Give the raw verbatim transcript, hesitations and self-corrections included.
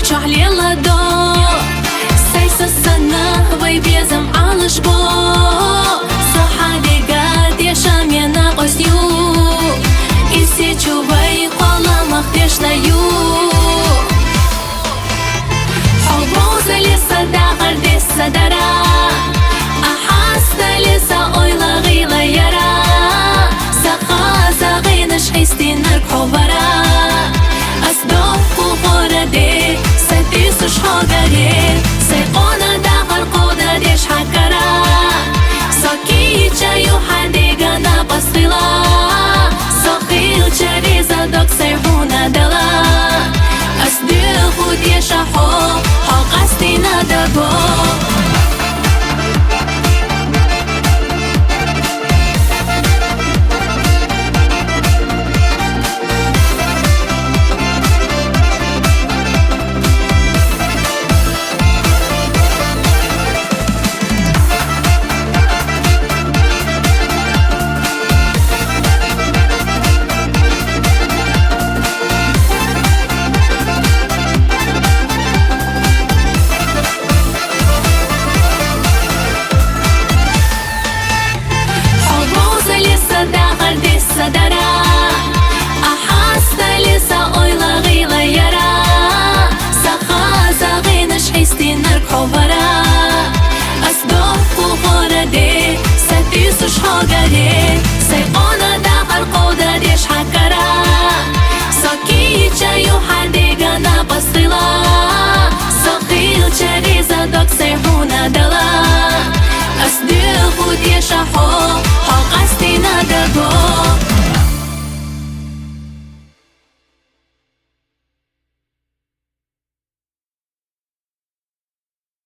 Чахлела до, сай са сана вай безам алышбо. Со хьадига деша мена къосю. Исе чу вай къола мах дешлаю. Хьо бузали са дагъар дес са дара. Ахьастали са ойла гъила яра. Са хаза гъинаш хистинар хьо вара. Ас дохку хораде, са тисуш хогаде, сай къона дагъар къудадеш хьакара. Со кичаю хьадигана къасхила, со хилчари задок сай хьуна дала. Ас духу деша хьо, хьо къастина даго. Хьо бузали са дагъар дес са дара. Ахьастали са ойла гъила яра. Са хаза гъинаш хистинар хьо вара. Ас дохку хораде, са тисуш хогаде, сай къона дагъар къудадеш хьакара. Со кичаю хьадигана къасхила, со хилчари задок сай хьуна дала. Ас духу деша хьо,